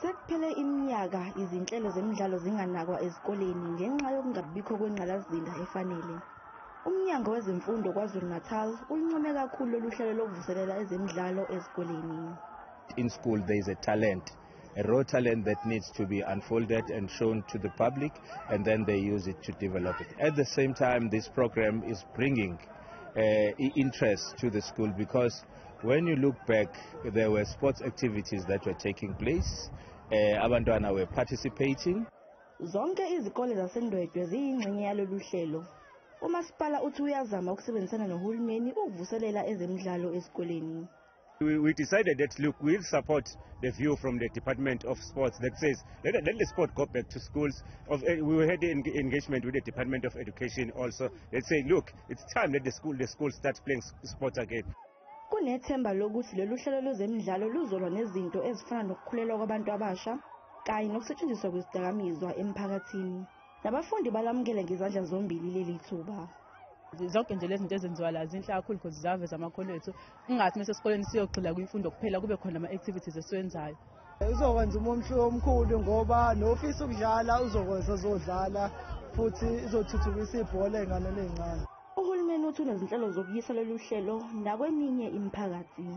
Sekuphele iminyaka izinhlelo zemidlalo zinganakwa ezikoleni ngenxa yokungabikho kwengqalasizinda efanele. Umnyango Wezemfundo KwaZulu-Natal ulincome kakhulu lolu hlelo lokuvuselela ezemidlalo ezikoleni. In school there is a talent, a raw talent that needs to be unfolded and shown to the public, and then they use it to develop it. At the same time, this program is bringing interest to the school, because when you look back, there were sports activities that were taking place. Abantwana were participating. Zonke izikole zaseNdwedwe ziyingxenye yalolu hlelo. Umasipala uthi uyazama ukusebenzisana nohulumeni ukuvuselela ezemidlalo ezikoleni. We decided that, look, we'll support the view from the Department of Sports that says let the sport go back to schools. We had engagement with the Department of Education also. They say, look, it's time that the school starts playing sport again. Kunethemba lokuthi lolu hlelo lwezemidlalo luzolwa nezinto ezifana nokukhulelwa kwabantu abasha kanye nokusetshenziswa kwezidakamizwa emphakathini. Nabafundi balamukele ngezandla zombili leli thuba. Zonke nje lezi zinto ezenziwa la zinhle kakhulu because ziyaveza amakhono ethu. Ungathi mase esikoleni siyogxila kwimfundo kuphela, kube khona ama-activities esiwenzayo. Izokwenza umehluko omkhulu ngoba nofisa ukudlala uzokwenza azodlala, futhi izothuthukisa ibhola ey'nganeni ey'ncane. Uhulumeni uthi unezinhlelo zokuyisa lolu hlelo nakweminye imiphakathi.